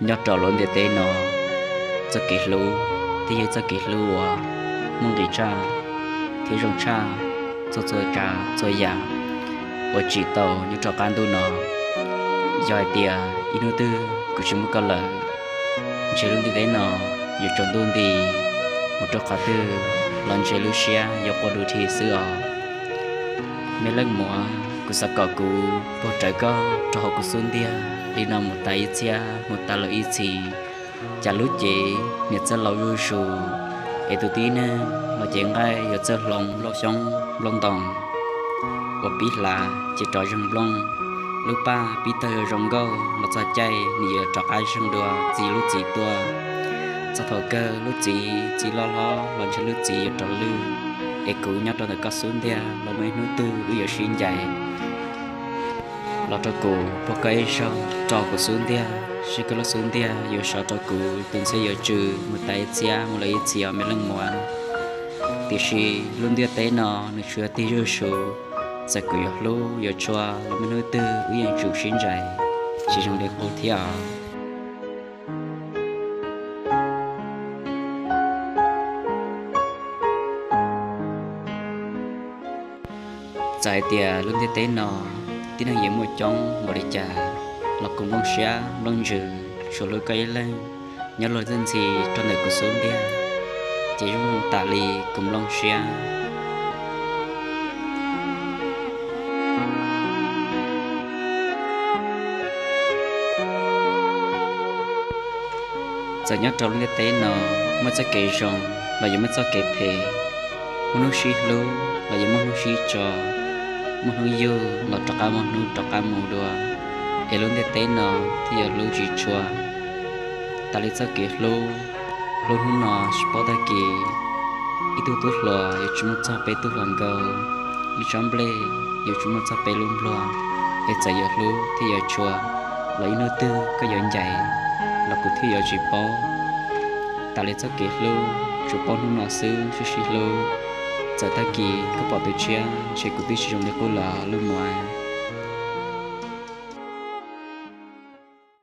Nyob rau lub ntiaj teb no, txoj kev hlub thiaj yog txoj kev hlub uas muaj nqis tshaj thiab zoo tshaj txhua txhua tsav txhua yam uas tsim tau nyob rau qab ntuj no. Yog hais tias ib hnub twg kuv tsis muaj koj lawm, ntshe lub ntiaj teb no yuav tsaus ntuj nti mus rau qhov twg los ntshe lub siab yuav quaj du dhi xwb os. Me leej muam, kuv xav kom kuv pog rawv koj rau hauv kuv xub ntiag li no mus tas ib txhiab mus tas lawm ib txhis. Cas lub cev niam txawj laus zuj zus, es tus tib neeg los cev nqaij yuav txawj hloov nplooj xyoob nplooj ntoos uas pib hlav ces rov zeeg nplooj. Lub paj pib tawg zoo zoo nkauj los txog caij nws yuav rov qab zeeg dua txiv lub txiv tuaj. Txog thaum kawg lub txiv txiv loj hlob los ntshe lub txiv yuav rov lwj, es kuv nyob rau ntawm koj xub ntiag los muaj ib hnub twg wb yuav sib ncaim. Los rau kuv puag koj ib zaug rau kuv xub ntiag, seb koj lub xub ntiag yuav sov rau kuv tus ntxhiab yuav tsw mus tas ib txhiab mus lawm ib txhis os me leej muam. Tiam sis lub ntiaj teb no nws tsuas yog tig zuj zus, txawm kuv yuav hlub yuav tshua los muaj hnub twg wb yeej tsum sib ncaim, tsis zoo li qub thiab os. Txawm hais tias lub ntiaj teb no tib neeg yuav muaj coob npaum li cas los kuv nplooj siab nplooj ntsws tsuas hlub koj ib leeg nyob luag txij ntxhi rau ntawm kuv xub ntiag, ces zoo zoo tas li kuv nplooj siab. Txawm nyob rau lub ntiaj teb no muaj txoj kev zoo los yuav muaj txoj kev phem, muaj hnub sib hlub los yuav muaj hnub sib tso, muaj hnub yug los rov qab muaj hnub rov qab mus dua, es lub ntiaj teb no thiaj yuav hlub tsis tshua. Tas li txoj kev hlub, hlub hnub no tsis paub tag kis, ib tug tub hluas yuav tsis muaj txog peb tug hluas nkauj, ib tsob nplej yuav tsis muaj txog peb lub npluag, es txawm yuav hlub thiab yuav tshua los ib hnub twg koj yuav ncaim los kuv thiaj yuav tsis paub. Tas li txoj kev hlub tsuas paub hnub no xwb sib sib hlub, txawm tag kis koj pom tus tshiab ntshe kuv twb tsis zoo li qub los lub muam.